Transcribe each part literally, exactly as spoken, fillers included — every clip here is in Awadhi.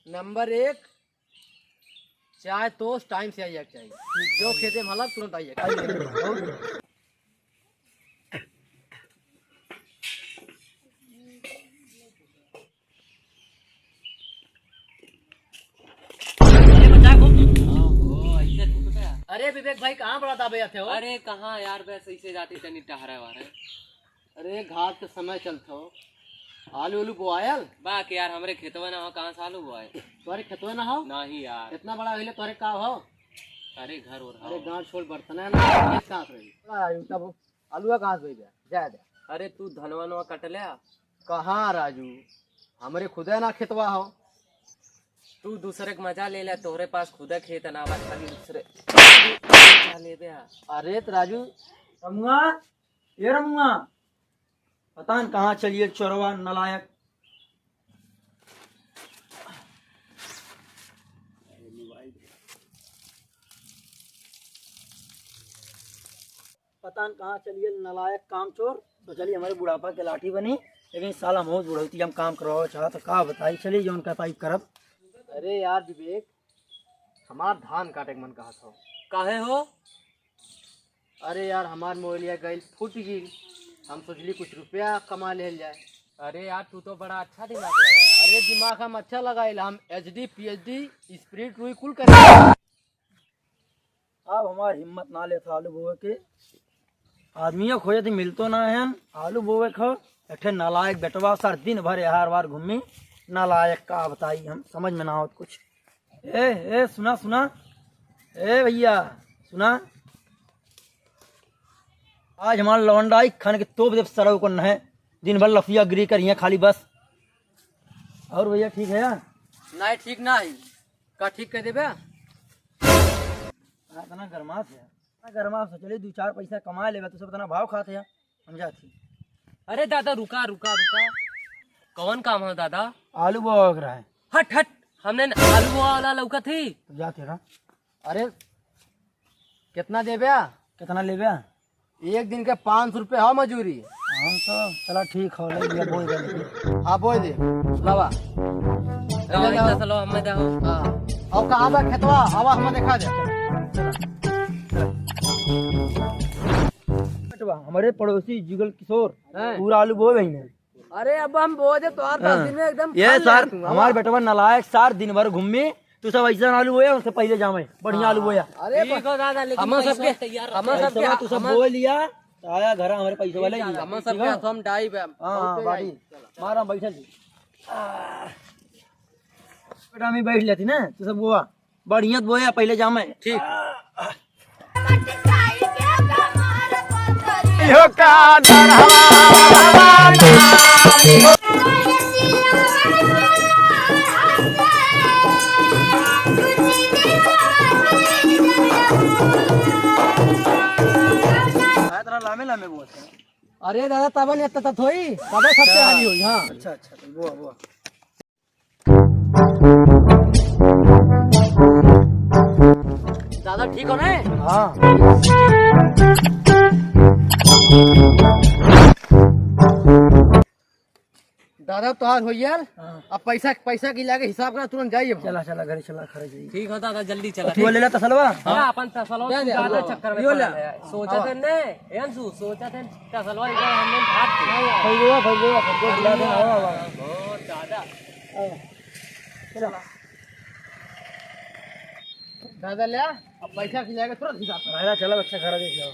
नंबर एक, चाय तो टाइम से आइया के चाहिए। जो खेते में हला, तुरंत आइया के चाहिए। अरे विवेक भाई, कहाँ बड़ा दाबे जाते हो? अरे कहाँ यार, बस ऐसे जाते तनी टहरे वहरे। अरे घास के समय चलत हो, आलू उलू बोआयल? बा के यार, हमरे खेतवा ना हो, कहाँ से आलू बोआए? तोरे खेतवा ना हो? नहीं यार। इतना बड़ा होइले तोरे का हो? अरे घर और अरे हो। गाँव छोड़, बर्तन है ना, ये कहाँ से रही? बड़ा है, तब आलूआ कहाँ से होई बे? जाए दे। अरे तू धनवा नवा कट ले। कहाँ राजू, हमरे खुदे ना खेतवा हो। तू दूसरे के मजा ले ले, तोहरे पास खुदे खेत ना बा, खाली दूसरे मजा ले बे। अरे त राजू। रमुआ, ए रमुआ, पता न कहाँ चलिए चोरवा नलायक। पता न कहाँ चलिए नलायक कामचोर। तो चलिए हमरे बुढ़ापा के लाठी बनी, लेकिन साला हम बहुत बुढ़ौती हम काम करवावे चाहत, तो का बताई, चलिए जौन का पाइप करब। अरे यार विवेक, हमार धान काटे के मन कहत हो। काहे हो? अरे यार, हमार मोबाइलिया गइल, फूट गइल। हम सोचली कुछ रुपया कमा लेल जाए। अरे यार, तू तो बड़ा अच्छा दिमाग लगा। अरे दिमाग हम अच्छा लगाइल, हम एच डी, पी एच डी, स्प्रिट, रुई कुल करी। अब हमार हिम्मत ना लेत आलू बोवे के। आदमियों खोजत मिलतो ना है आलू बोवे को। एक ठे नालायक बेटवा सर दिन भर एहार वार घूमी। नालायक का बताई हम, समझ में ना आवत कुछ। ए, ए, सुना, सुना। ए भैया, सुना। आज हमार लौंडाई खन के तोप देब सरऊ को नहे। दिन भर लफिया गिरी करिए खाली बस। और भैया ठीक है? नहीं, ठीक ना है। का ठीक कर देबे? हाँ, इतना गरमात है। इतना गरमात से चले, दो चार पैसा कमा लेबे, तू सब इतना भाव खात है। हम जात ही। अरे दादा, रुका, रुका, रुका। कौन काम है दादा? आलू बोआ के रहा है। हट, हट, हमने न आलू बोआ वाला लौकत ही। तू जात है ना? अरे, कितना देबे? कितना लेबे? एक दिन के पाँच सौ रुपये हो मजूरी। हम तो, चला ठीक हो, ले लिया, बोल दे। हाँ, बोल दे, लावा। लावा, ले लावा। इतना चलो, हमें दे हो। हाँ, और कहाँ बा खेतवा? आवा, हमें देखा दे। बेटवा, हमारे पड़ोसी जुगल किशोर हैं? पूरा आलू बोए भाई ने। अरे अब हम बोए दे, तोहार हाँ। दस दिन में एकदम ये फल ले सर, आतूंगा। हमार बेटवा नालायक सर, दिन भर घूमी, तू सब ऐसा आलू बोया, उनसे पहले जावे, बढ़िया आलू बोया। अरे ठीक हो दादा, लेकिन हम पैसा सबके, तैयार हम रखो। सबके, पैसा तू सब हम बोए लिया, आया घर हमारे पैसे वाले ठीक है, ही। हम ठीक सबके है? हाथों में डाई बे, हाँ, हाँ, बहुत बाड़ी। आई। मारा बैठल जी। बेटा, हम ही बैठ लेती ना, तू सब बोआ। बढ़िया बोया, पहले जामे। ठीक। इहो का दरवाना। इतना लामे लामे बोलते हैं। अरे दादा, तब नहीं, तब थोड़ी, तब सबसे हाली होई, हाँ। अच्छा, अच्छा, तो बोआ, बोआ। दादा ठीक हो ना? हाँ। दादा तोहार हो यार। हाँ। अब पैसा, पैसा की लागे हिसाब करा, तुरंत जाइए। चला, चला, घरे चला, खड़े जाइए। ठीक हो दादा, जल्दी चला। तू ले ला तसलवा। हाँ, अपन तसलवा दे तू दे, दादा हाँ। चक्कर में यो पड़ा ले। है। सोचा हाँ। थे ने, एन सु, सोचा थे तसलवा इधर हमने भाग के। फैलवा, फैलवा, फैलवा, फैलवा, फैलवा। बहुत ज्यादा। चला। दादा ले, अब पैसा खिलाएगा, तुरंत हिसाब कर। भाईला, चलो, बच्चा घर देख जाओ।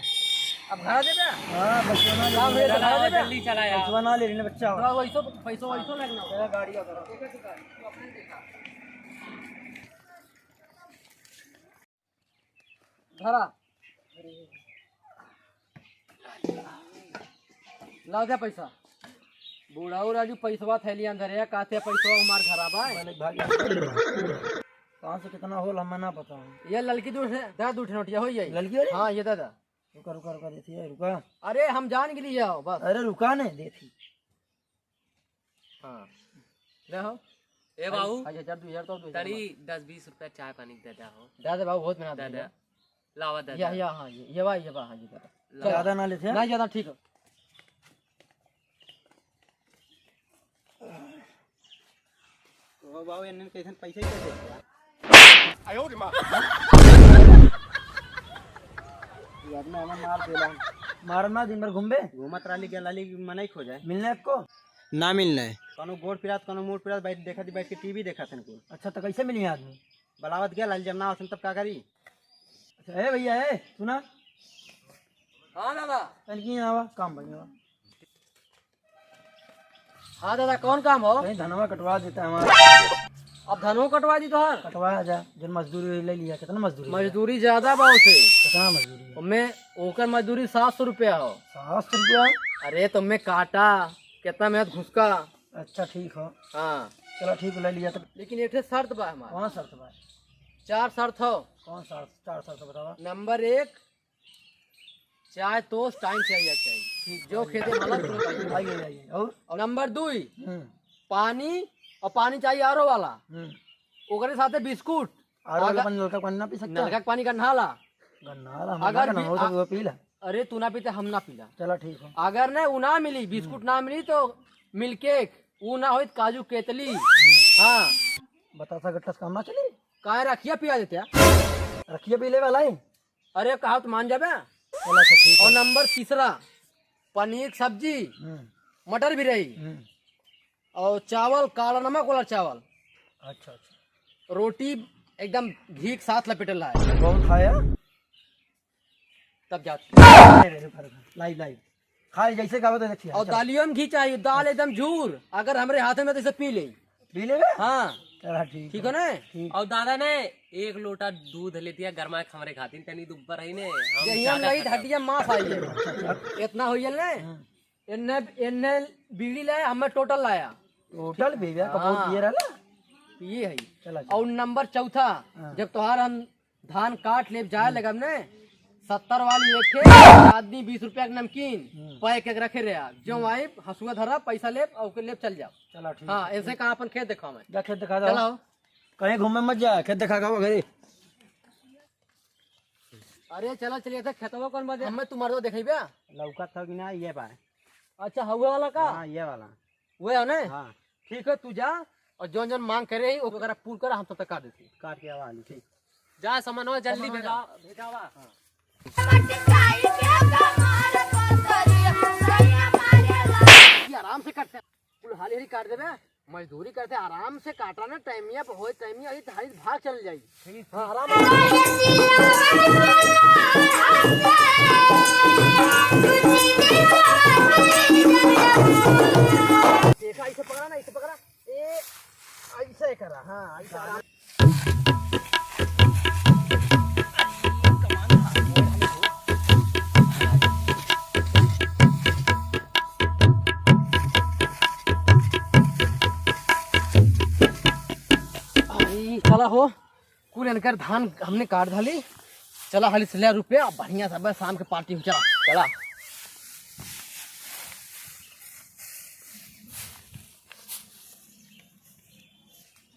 अब घर दे दे। हाँ, बच्चा ना ले, चला, घर दे दे। जल्दी चला यार। बच्चा ना ले, लेने बच्चा। थोड़ा वैसो, पैसो, वैसो लगना। चला, गाड़ी का करो। धरा। लाओ दे पैसा। बुढ़ऊ राजू पैसवा थैली अंदर है, कहते पैसवा हमार घरा बा। मैंने भाग कहाँ से कितना होल, हमें ना पता है। ये ललकी दू ठे, दे दू ठे नोटिया हो जाई। ललकी वाली? हाँ, ये दे दे। रुका, रुका, रुका, देती है, रुका। अरे, हम जान के लिए आओ, बस। अरे, रुका ने, देती। हाँ। ले हो। ए बाबू, हाँ, हजार, दो हजार तो दो हजार तनी बस। दस बीस रुपया चाय पानी के दे दे हो। दे दे बाबू, बहुत मेहनत दे दे। लावा दे या, दे। या, हाँ, ये, ये बा, ये बा, हाँ, ये बा। लावा। ज्यादा ना लेते हैं? नहीं, ज्यादा ठीक है। ओ बाबू, एन्ने कैसन पैसे ही कैसे? आयो रे माँ। ये आदमी हमें मार देला। मार ना, दिन भर घूमबे? घूमत रहली, गेल रहली, मनई खोजे। मिलने को? ना मिलने। कोनो गोड़ पिरात, कोनो मूड़ पिरात, बैठ, देखत, बैठ के टीवी देखत हन कुल। अच्छा, तो कैसे मिली आदमी? बलावत गेल रहली, जब ना होतन तब का करी? अच्छा, ए भैया, ए, सुना। हाँ दादा। तनकी यहाँ आवा, काम बा, यहाँ आवा। हाँ दादा, कौन काम हो? कहीं धनवा कटवा देता हमारा। अब धनवा कटवा दी तोहार? कटवा जा, जन मजदूरी ले लिया, कितना मजदूरी है? मजदूरी ज्यादा बा उसे। कितना मजदूरी है? ओमे ओकर मजदूरी सात सौ रुपया हो। सात सौ रुपया? अरे तो मैं काटा, कितना मेहनत घुसका। अच्छा ठीक हो। हाँ। चलो ठीक, ले लिया तो। लेकिन एक ठे शर्त बा हमार। कौन शर्त बा? चार शर्त हो। कौन शर्त? चार शर्त बतावा। नंबर एक, चाय तो टाइम से आइया चाहिए। ठीक, जो आइए। खेते वाला तो आइए, आइए। और? और नंबर दुई, हम्म। पानी, और पानी चाहिए आरो वाला। हम्म। ओकरे साथे बिस्कुट। आरो वाला अगर पानी, नलका पानी ना पी सकता? नलका के पानी गन्हाला। गन्हाला, हम अगर ना गन्हाला, भी वो सब आ-, वो पी ला। अरे तू ना पीते, हम ना पीला। चला ठीक हो। अगर ने उ ना मिली, बिस्कुट हम्म। ना मिली तो मिल्क केक, उ ना होई तो काजू केतली। हम्म। हाँ। बतासा गट्टा से काम ना चली? काहे रखिया पिया देते हैं? रखिया पी ले वाला है। अरे, कहा तो मान जाबे। चलो, अच्छा, ठीक और है। नंबर तीसरा, पनीर की सब्जी, हम्म। मटर भी रही। हम्म। और चावल, काला नमक वाला चावल। अच्छा, अच्छा। रोटी एकदम घी के साथ लपेटल है। कौन खाया? तब जाते। नहीं, नहीं, रुका, रुका। लाइव, लाइव। खाली जैसे कहो तो देखिए, और चलो। दालियों में घी चाहिए, दाल एकदम झूर। अगर हमरे हाथ में तो इसे पी ले। पी लेबे? हाँ। चला ठीक ठीक है। हो ना? ठीक। और दादा ने एक लोटा दूध लेती है गरमा के हमरे खातिर, तनी दुब्बर है ने, हम जहिया ज्यादा लगी खाता। हड्डिया मांस आई है। इतना होइल ने? हाँ। इन्ने, इन्ने बीड़ी लाया, हमें टोटल लाया। टोटल भी भैया, कबो हाँ। पिए रहला? पिए है। चला, चला। और नंबर चौथा, हाँ। जब तोहार हम धान काट लेब, जाए हम्म। लगब ने, सत्तर वाली एक ठे, आदमी बीस रुपया के नमकीन हम्म। पैक करके रखे रहे। जो हम्म। आइब, हसुआ धरा, पैसा लेब और ओके लेब, चल जाओ। चला, ठीक हाँ, है। ऐसे कहा अपन खेत दिखावे। जा, खेत दिखा दो। चलाओ। कहीं घूमे मत जा, खेत दिखा के आओ घरे। अरे, चला, चलिए थे खेतवा कौन बा दे? हमें तू मर्दवा देखेबे? लौकत हो कि ना, ये बा। अच्छा, हवा वाला का? हाँ, ये वाला। वो है ने? हाँ। ठीक है, तू जा और जौन जौन मांग करे ही, ओकरा पूर करा, हम तब तक काट देती। काट के आवा, ठीक। जा, सामानवा जल्दी सामान भेजा। जा। भेजावा। हाँ। ये आराम से काटते, कुल हाली हाली काट देबे। मजदूरी करते आराम से काटा ना, टाइमिया पे होए, टाइमिया होई तो हाली भाग चल जाई। ठीक। हाँ, आराम से। देखा, ऐसे पकड़ा ना, ऐसे पकड़ा। ए, ऐसे करा, हाँ, ऐसे करा। अरे, चला हो, कुल इनकर धान हमने काट धाली। चला, हाली से ले रुपया, बढ़िया से बस शाम के पार्टी हो। चला, चला।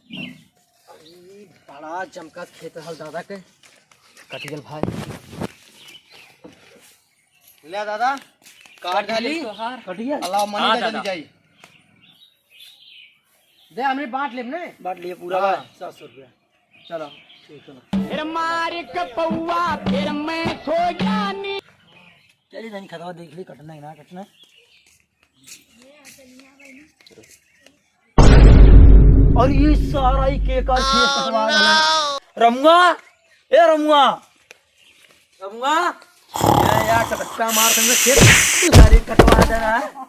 ई बड़ा जमका खेत रहल दादा के, कटि गल भाई। ले दादा, काट डाली। तोहार। कटि गल? अल्लाह मनी हाँ, का दादा। जल्दी जाई। दे, हमने बांट लेब ने। बांट लिए पूरा हाँ। बा, सात सौ रुपया। चलो, ठीक है। फिर मार के पौआ, फिर मैं सो जानी। चलिए, तनी खतवा देख ली, कटना है ना कटना है। और ये सारा ही के का खेत कटवा रहा है। रमुआ, ए रमुआ, रमुआ, ये यार चटक्का मार तुमने खेत सारे कटवा देना है।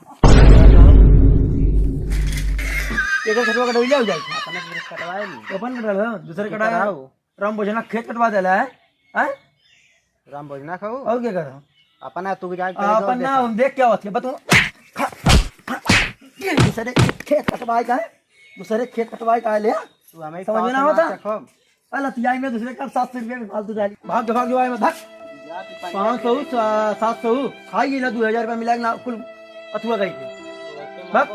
ये तो खेतवा कटवा जाओ जाए। अपने खेत कटवाए नहीं। अपन कटवा लो, दूसरे कटवाए। राम भोजना खेत कटवा देला है, हैं? राम भोजना खाऊ? और क्या करो? अपना तू जाके आ, अपन ना, हम देख क्या होती है, बतू। ये दूसरे खेत कटवाए का है? दूसरे खेत कटवाए का है ले? तू हमें समझ में ना होता? अरे लतियाई में दूसरे का सात सौ रुपया में फालतू डाली। भाग, भाग, भाग, भाग। पाँच सौ, सा-, सात सौ, खाई ना, दो हजार रुपया मिला ना, कुल अथुआ गई। भाग।